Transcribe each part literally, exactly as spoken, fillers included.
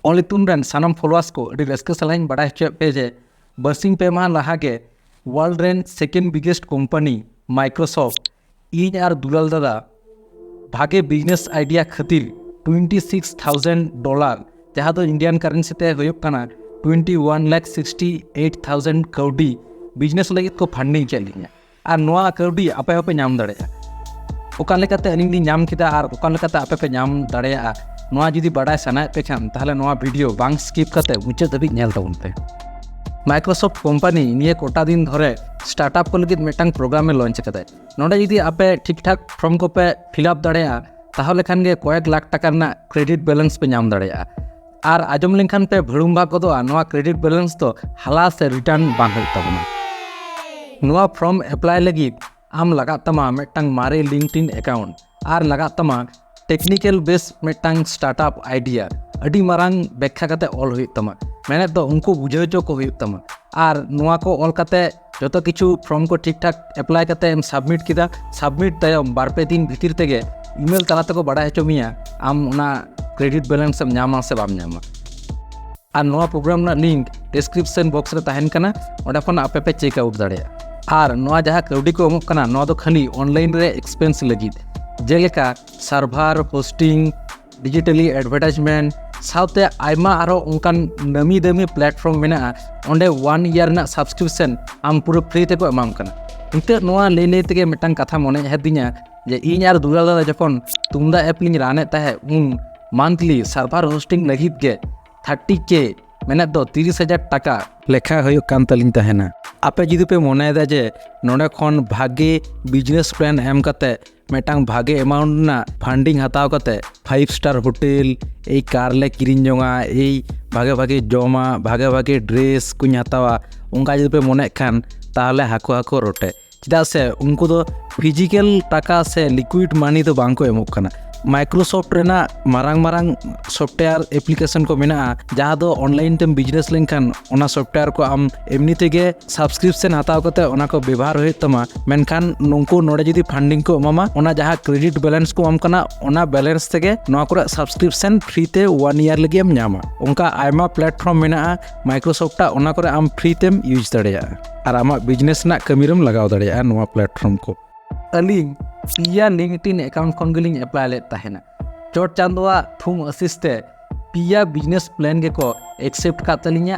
ᱚᱞ ᱤᱛᱩᱱ ᱨᱮᱱ ᱥᱟᱱᱟᱢ ᱯᱷᱚᱞᱳᱣᱟᱨᱥ ᱠᱚ, ᱟᱹᱰᱤ ᱨᱟᱹᱥᱠᱟᱹ ᱥᱟᱞᱟᱜ ᱤᱧ ᱵᱟᱰᱟᱭ ᱦᱚᱪᱚᱭᱮᱫ ᱯᱮᱭᱟ ᱡᱮ ᱵᱟᱨᱥᱤᱧ ᱯᱮ ᱢᱟᱦᱟ ᱞᱟᱦᱟ ᱜᱮ ᱣᱟᱨᱞᱰ ᱨᱮᱱ ᱥᱮᱠᱮᱱᱰ ᱵᱤᱜᱮᱥᱴ ᱠᱳᱢᱯᱟᱱᱤ ᱢᱟᱭᱠᱨᱳᱥᱚᱯᱷᱴ ᱤᱧ ᱟᱨ ᱫᱩᱞᱟᱞ ᱫᱟᱫᱟ ᱵᱷᱟᱜᱮ ᱵᱤᱡᱽᱱᱮᱥ ᱟᱭᱰᱤᱭᱟ ᱠᱷᱟᱹᱛᱤᱨ ᱴᱩᱭᱮᱱᱴᱤ ᱥᱤᱠᱥ ᱛᱷᱟᱣᱡᱮᱱᱰ ᱰᱚᱞᱟᱨ, ᱡᱟᱦᱟᱸ ᱫᱚ ᱤᱱᱰᱤᱭᱟᱱ ᱠᱟᱨᱮᱱᱥᱤ ᱛᱮ ᱦᱩᱭᱩᱜ ᱠᱟᱱᱟ twenty one lakh sixty eight thousand ᱠᱟᱹᱣᱰᱤ ᱵᱤᱡᱽᱱᱮᱥ ᱞᱟᱹᱜᱤᱫ ᱠᱚ ᱯᱷᱟᱱᱰᱤᱝ ᱠᱮᱫ ᱞᱤᱧᱟ᱾ ᱟᱨ ᱱᱚᱣᱟ ᱠᱟᱹᱣᱰᱤ ᱟᱯᱮ ᱦᱚᱸᱯᱮ ᱧᱟᱢ ᱫᱟᱲᱮᱭᱟᱜᱼᱟ᱾ ᱚᱠᱟ ᱞᱮᱠᱟᱛᱮ ᱟᱹᱞᱤᱧ ᱞᱤᱧ ᱧᱟᱢ ᱠᱮᱫᱟ ᱟᱨ ᱚᱠᱟ ᱞᱮᱠᱟᱛᱮ ᱟᱯᱮ ᱯᱮ ᱧᱟᱢ ᱫᱟᱲᱮᱭᱟᱜᱼᱟ, ᱱᱚᱣᱟ ᱡᱩᱫᱤ ᱵᱟᱰᱟᱭ ᱥᱟᱱᱟᱭᱮᱫ ᱯᱮ ᱠᱷᱟᱱ, ᱛᱟᱦᱚᱞᱮ ᱱᱚᱣᱟ ᱵᱷᱤᱰᱤᱭᱳ ᱵᱟᱝ ᱥᱠᱤᱯ ᱠᱟᱛᱮ ᱢᱩᱪᱟᱹᱫ ᱫᱷᱟᱹᱵᱤᱡ ᱧᱮᱞ ᱛᱟᱵᱚᱱ ᱯᱮ᱾ ᱢᱟᱭᱠᱨᱳᱥᱚᱯᱷᱴ ᱠᱳᱢᱯᱟᱱᱤ ᱱᱤᱭᱟᱹ ᱠᱚᱴᱟ ᱫᱤᱱ ᱫᱷᱚᱨᱮ ᱥᱴᱟᱨᱴᱟᱯ ᱠᱚ ᱞᱟᱹᱜᱤᱫ ᱢᱤᱫᱴᱟᱝ ᱯᱨᱳᱜᱨᱟᱢ ᱮ ᱞᱚᱧᱪ ᱟᱠᱟᱫᱟᱭ᱾ ᱱᱚᱰᱮ ᱡᱩᱫᱤ ᱟᱯᱮ ᱴᱷᱤᱠ ᱴᱷᱟᱠ ᱯᱷᱨᱚᱢ ᱠᱚᱯᱮ ᱯᱷᱤᱞᱟᱯ ᱫᱟᱲᱮᱭᱟᱜᱼᱟ, ᱛᱟᱦᱚᱞᱮ ᱠᱷᱟᱱ ᱜᱮ ᱠᱚᱭᱮᱠ ᱞᱟᱠᱷ ᱴᱟᱠᱟ ᱨᱮᱱᱟᱜ ᱠᱨᱮᱰᱤᱴ ᱵᱮᱞᱮᱱᱥ ᱯᱮ ᱧᱟᱢ ᱫᱟᱲᱮᱭᱟᱜᱼᱟ᱾ ᱟᱨ ᱟᱸᱡᱚᱢ ᱞᱮᱱᱠᱷᱟᱱ ᱯᱮ ᱵᱷᱟᱹᱲᱩᱢ ᱵᱷᱟᱜ ᱜᱚᱫᱚᱜᱼᱟ, ᱱᱚᱣᱟ ᱠᱨᱮᱰᱤᱴ ᱵᱮᱞᱮᱱᱥ ᱫᱚ ᱦᱟᱞᱟ ᱥᱮ ᱨᱤᱴᱟᱨᱱ ᱵᱟᱝ ᱦᱩᱭᱩᱜ ᱛᱟᱵᱚᱱᱟ᱾ ᱱᱚᱣᱟ ᱯᱷᱨᱚᱢ ᱮᱯᱞᱟᱭ ᱞᱟᱹᱜᱤᱫ ᱟᱢ ᱞᱟᱜᱟᱜ ᱛᱟᱢᱟ ᱢᱤᱫᱴᱟᱝ ᱢᱟᱨᱮ ᱞᱤᱝᱠᱰᱤᱱ ᱮᱠᱟᱣᱩᱱᱴ ᱟᱨ ᱞᱟᱜᱟᱜ ᱛᱟᱢᱟ ᱴᱮᱠᱱᱤᱠᱮᱞ ᱵᱮᱥ ᱢᱤᱫᱴᱟᱝ ᱥᱴᱟᱨᱴᱟᱯ ᱟᱭᱰᱤᱭᱟ᱾ ᱟᱹᱰᱤ ᱢᱟᱨᱟᱝ ᱵᱮᱠᱠᱷᱟ ᱠᱟᱛᱮ ᱚᱞ ᱦᱩᱭᱩᱜ ᱛᱟᱢᱟ, ᱢᱮᱱᱮᱫ ᱫᱚ ᱩᱱᱠᱩ ᱵᱩᱡᱷᱟᱹᱣ ᱦᱚᱪᱚ ᱠᱚ ᱦᱩᱭᱩᱜ ᱛᱟᱢᱟ᱾ ᱟᱨ ᱱᱚᱣᱟ ᱠᱚ ᱚᱞ ᱠᱟᱛᱮ ᱡᱚᱛᱚ ᱠᱤᱪᱷᱩ ᱯᱷᱨᱚᱢ ᱠᱚ ᱴᱷᱤᱠ ᱴᱷᱟᱠ ᱮᱯᱞᱟᱭ ᱠᱟᱛᱮ ᱮᱢ ᱥᱟᱵᱢᱤᱴ ᱠᱮᱫᱟ᱾ ᱥᱟᱵᱢᱤᱴ ᱛᱟᱭᱚᱢ ᱵᱟᱨ ᱯᱮ ᱫᱤᱱ ᱵᱷᱤᱛᱤᱨ ᱛᱮᱜᱮ ᱤᱢᱮᱞ ᱛᱟᱞᱟ ᱛᱮᱠᱚ ᱵᱟᱲᱟᱭ ᱦᱚᱪᱚ ᱢᱮᱭᱟ ᱟᱢ ᱚᱱᱟ ᱠᱨᱮᱰᱤᱴ ᱵᱮᱞᱮᱱᱥ ᱮᱢ ᱧᱟᱢᱟ ᱥᱮ ᱵᱟᱢ ᱧᱟᱢᱟ᱾ ᱟᱨ ᱱᱚᱣᱟ ᱯᱨᱳᱜᱨᱟᱢ ᱨᱮᱱᱟᱜ ᱞᱤᱝᱠ ᱰᱤᱥᱠᱨᱤᱯᱥᱚᱱ ᱵᱚᱠᱥ ᱨᱮ ᱛᱟᱦᱮᱱ ᱠᱟᱱᱟ, ᱚᱸᱰᱮ ᱠᱷᱚᱱ ᱟᱯᱮ ᱯᱮ ᱪᱮᱠ ᱟᱣᱩᱴ ᱫᱟᱲᱮᱭᱟᱜᱼᱟ᱾ ᱟᱨ ᱱᱚᱣᱟ ᱡᱟᱦᱟᱸ ᱠᱟᱹᱣᱰᱤ ᱠᱚ ᱮᱢᱚᱜ ᱠᱟᱱᱟ, ᱱᱚᱣᱟ ᱫᱚ ᱠᱷᱟᱹᱞᱤ ᱚᱱᱞᱟᱭᱤᱱ ᱨᱮ ᱮᱠᱥᱯᱮᱱᱥ ᱞᱟᱹᱜᱤᱫ, ᱡᱮᱞᱮᱠᱟ ᱥᱟᱨᱵᱷᱟᱨ, ᱦᱳᱥᱴᱤᱝ, ᱰᱤᱡᱤᱴᱟᱞᱤ ᱮᱰᱵᱷᱟᱨᱴᱟᱭᱤᱡᱽᱢᱮᱱᱴ ᱥᱟᱶᱛᱮ ᱟᱭᱢᱟ ᱟᱨᱦᱚᱸ ᱚᱱᱠᱟᱱ ᱱᱟᱹᱢᱤ ᱫᱟᱹᱢᱤ ᱯᱞᱟᱴᱯᱷᱚᱨᱢ ᱢᱮᱱᱟᱜᱼᱟ, ᱚᱸᱰᱮ ᱳᱣᱟᱱ ᱤᱭᱟᱨ ᱨᱮᱱᱟᱜ ᱥᱟᱵᱥᱠᱨᱤᱯᱥᱚᱱ ᱟᱢ ᱯᱩᱨᱟᱹ ᱯᱷᱨᱤ ᱛᱮᱠᱚ ᱮᱢᱟᱢ ᱠᱟᱱᱟ᱾ ᱱᱤᱛᱚᱜ ᱱᱚᱣᱟ ᱞᱟᱹᱭ ᱞᱟᱹᱭ ᱛᱮᱜᱮ ᱢᱤᱫᱴᱟᱝ ᱠᱟᱛᱷᱟ ᱢᱚᱱᱮ ᱦᱮᱡ ᱟᱹᱫᱤᱧᱟ ᱡᱮ ᱤᱧ ᱟᱨ ᱫᱩᱞᱟᱞ ᱫᱟᱫᱟ ᱡᱚᱠᱷᱚᱱ ᱛᱩᱢᱫᱟᱜ ᱮᱯ ᱞᱤᱧ ᱨᱟᱱᱮᱫ ᱛᱟᱦᱮᱸᱫ, ᱩᱱ ᱢᱟᱱᱛᱷᱞᱤ ᱥᱟᱨᱵᱷᱟᱨ ᱦᱳᱥᱴᱤᱝ ᱞᱟᱹᱜᱤᱫ ᱜᱮ ᱛᱷᱟᱨᱴᱤ ᱠᱮ, ᱢᱮᱱᱮᱫ ᱫᱚ ᱛᱤᱨᱤᱥ ᱦᱟᱡᱟᱨ ᱴᱟᱠᱟ ᱞᱮᱠᱷᱟ ᱦᱩᱭᱩᱜ ᱠᱟᱱ ᱛᱟᱹᱞᱤᱧ ᱛᱟᱦᱮᱱᱟ᱾ ᱟᱯᱮ ᱡᱩᱫᱤ ᱯᱮ ᱢᱚᱱᱮᱭᱮᱫᱟ ᱡᱮ ᱱᱚᱰᱮ ᱠᱷᱚᱱ ᱵᱷᱟᱜᱮ ᱵᱤᱡᱽᱱᱮᱥ ᱯᱞᱟᱱ ᱮᱢ ᱠᱟᱛᱮ ᱢᱤᱫᱴᱟᱝ ᱵᱷᱟᱜᱮ ᱮᱢᱟᱣᱩᱱᱴ ᱨᱮᱱᱟᱜ ᱯᱷᱟᱱᱰᱤᱝ ᱦᱟᱛᱟᱣ ᱠᱟᱛᱮ ᱯᱷᱟᱭᱤᱵᱷ ᱥᱴᱟᱨ ᱦᱳᱴᱮᱞ, ᱮᱭ ᱠᱟᱨ ᱞᱮ ᱠᱤᱨᱤᱧ ᱡᱚᱝᱟ, ᱮᱭ ᱵᱷᱟᱜᱮ ᱵᱷᱟᱜᱮ ᱡᱚᱢᱟᱜ, ᱵᱷᱟᱜᱮ ᱵᱷᱟᱜᱮ ᱰᱨᱮᱥ ᱠᱚᱧ ᱦᱟᱛᱟᱣᱟ, ᱚᱱᱠᱟ ᱡᱩᱫᱤ ᱯᱮ ᱢᱚᱱᱮᱭᱮᱫ ᱠᱷᱟᱱ, ᱛᱟᱦᱚᱞᱮ ᱦᱟᱹᱠᱩ ᱦᱟᱹᱠᱩ ᱨᱚᱴᱮ᱾ ᱪᱮᱫᱟᱜ ᱥᱮ ᱩᱱᱠᱩ ᱫᱚ ᱯᱷᱤᱡᱤᱠᱮᱞ ᱴᱟᱠᱟ ᱥᱮ ᱞᱤᱠᱩᱭᱤᱰ ᱢᱟᱱᱤ ᱫᱚ ᱵᱟᱝ ᱠᱚ ᱮᱢᱚᱜ ᱠᱟᱱᱟ᱾ Microsoft ᱨᱮᱱᱟᱜ ᱢᱟᱨᱟᱝ ᱢᱟᱨᱟᱝ software application ᱠᱚ ᱢᱮᱱᱟᱜᱼᱟ, ᱡᱟᱦᱟᱸ ᱫᱚ online ᱛᱮᱢ business ᱞᱮᱱᱠᱷᱟᱱ ᱚᱱᱟ software ᱠᱚ ᱟᱢ ᱮᱢᱱᱤ ᱛᱮᱜᱮ subscription ᱦᱟᱛᱟᱣ ᱠᱟᱛᱮ ᱚᱱᱟ ᱠᱚ ᱵᱮᱵᱚᱦᱟᱨ ᱦᱩᱭᱩᱜ ᱛᱟᱢᱟ᱾ ᱢᱮᱱᱠᱷᱟᱱ ᱱᱩᱠᱩ ᱱᱚᱰᱮ ᱡᱩᱫᱤ funding ᱠᱚ ᱮᱢᱟᱢᱟ, ᱚᱱᱟ ᱡᱟᱦᱟᱸ credit balance ᱠᱚ ᱮᱢᱟᱢ ᱠᱟᱱᱟ, ᱚᱱᱟ balance ᱛᱮᱜᱮ ᱱᱚᱣᱟ ᱠᱚᱨᱮ subscription free ᱛᱮ one year ᱞᱟᱹᱜᱤᱫ ᱮᱢ ᱧᱟᱢᱟ᱾ ᱚᱱᱠᱟ ᱟᱭᱢᱟ platform ᱢᱮᱱᱟᱜᱼᱟ Microsoft ᱟᱜ, ᱚᱱᱟ ᱠᱚᱨᱮ ᱟᱢ free ᱛᱮᱢ use ᱫᱟᱲᱮᱭᱟᱜᱼᱟ ᱟᱨ ᱟᱢᱟᱜ business ᱨᱮᱱᱟᱜ ᱠᱟᱹᱢᱤ ᱨᱮᱢ ᱞᱟᱜᱟᱣ ᱫᱟᱲᱮᱭᱟᱜᱼᱟ ᱱᱚᱣᱟ platform ᱠᱚ᱾ ᱟᱹᱞᱤᱧ ᱯᱮᱭᱟ LinkedIn account ᱠᱷᱚᱱ ᱜᱮᱞᱤᱧ apply ᱞᱮᱫ ᱛᱟᱦᱮᱱᱟ᱾ ᱪᱚᱴ ᱪᱟᱸᱫᱳᱣᱟᱜ ᱛᱷᱩᱢ ᱟᱥᱤᱥ ᱛᱮ ᱯᱮᱭᱟ business plan ᱜᱮᱠᱚ accept ᱠᱟᱫ ᱛᱟᱹᱞᱤᱧᱟ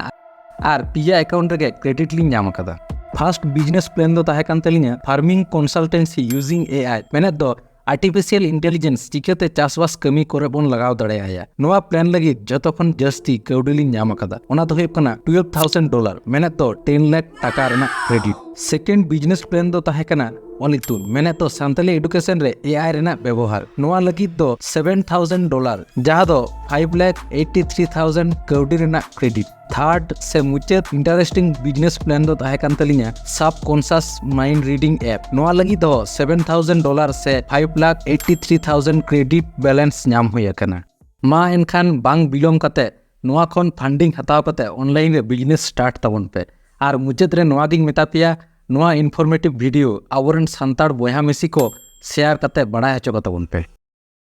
ᱟᱨ ᱯᱮᱭᱟ account ᱨᱮᱜᱮ credit ᱞᱤᱧ ᱧᱟᱢ ᱟᱠᱟᱫᱟ᱾ First business plan ᱫᱚ ᱛᱟᱦᱮᱸ ᱠᱟᱱ ᱛᱟᱹᱞᱤᱧᱟ farming consultancy using A I, ᱢᱮᱱᱮᱫ ᱫᱚ artificial intelligence ᱪᱤᱠᱟᱹᱛᱮ ᱪᱟᱥᱵᱟᱥ ᱠᱟᱹᱢᱤ ᱠᱚᱨᱮ ᱵᱚᱱ ᱞᱟᱜᱟᱣ ᱫᱟᱲᱮᱭᱟᱭᱟ᱾ ᱱᱚᱣᱟ plan ᱞᱟᱹᱜᱤᱫ ᱡᱚᱛᱚ ᱠᱷᱚᱱ ᱡᱟᱹᱥᱛᱤ ᱠᱟᱹᱣᱰᱤ ᱞᱤᱧ ᱧᱟᱢ ᱟᱠᱟᱫᱟ, ᱚᱱᱟ ᱫᱚ ᱦᱩᱭᱩᱜ ᱠᱟᱱᱟ twelve thousand dollar, ᱢᱮᱱᱮᱫ ᱫᱚ ten ᱞᱟᱠᱷ ᱴᱟᱠᱟ ᱨᱮᱱᱟᱜ credit᱾ Second business plan ᱫᱚ ᱛᱟᱦᱮᱸ ᱠᱟᱱᱟ ᱚᱞ ᱤᱛᱩᱱ, ᱢᱮᱱᱮᱫ ᱫᱚ ᱥᱟᱱᱛᱟᱞᱤ education ᱨᱮ A I ᱨᱮᱱᱟᱜ ᱵᱮᱵᱚᱦᱟᱨ᱾ ᱱᱚᱣᱟ ᱞᱟᱹᱜᱤᱫ ᱫᱚ seven thousand dollar, ᱡᱟᱦᱟᱸ ᱫᱚ five lakh eighty three thousand ᱠᱟᱹᱣᱰᱤ ᱨᱮᱱᱟᱜ credit᱾ Third ᱥᱮ ᱢᱩᱪᱟᱹᱫ interesting business plan ᱫᱚ ᱛᱟᱦᱮᱸ ᱠᱟᱱ ᱛᱟᱹᱞᱤᱧᱟ Subconscious Mind Reading app᱾ ᱱᱚᱣᱟ ᱞᱟᱹᱜᱤᱫ ᱫᱚ seven thousand dollar ᱥᱮ five lakh eighty three thousand credit balance ᱧᱟᱢ ᱦᱩᱭ ᱟᱠᱟᱱᱟ᱾ ᱢᱟ ᱮᱱᱠᱷᱟᱱ ᱵᱟᱝ ᱵᱤᱞᱚᱢ ᱠᱟᱛᱮ ᱱᱚᱣᱟ ᱠᱷᱚᱱ funding ᱦᱟᱛᱟᱣ ᱠᱟᱛᱮ online ᱨᱮ business start ᱛᱟᱵᱚᱱ ᱯᱮ᱾ ᱟᱨ ᱢᱩᱪᱟᱹᱫ ᱨᱮ ᱱᱚᱣᱟ ᱜᱤᱧ ᱢᱮᱛᱟ ᱯᱮᱭᱟ, ᱱᱚᱣᱟ informative video ᱟᱵᱚᱨᱮᱱ ᱥᱟᱱᱛᱟᱲ ᱵᱚᱭᱦᱟ ᱢᱤᱥᱤ ᱠᱚ share ᱠᱟᱛᱮ ᱵᱟᱲᱟᱭ ᱦᱚᱪᱚ ᱠᱟᱛᱟ ᱵᱚᱱ ᱯᱮ᱾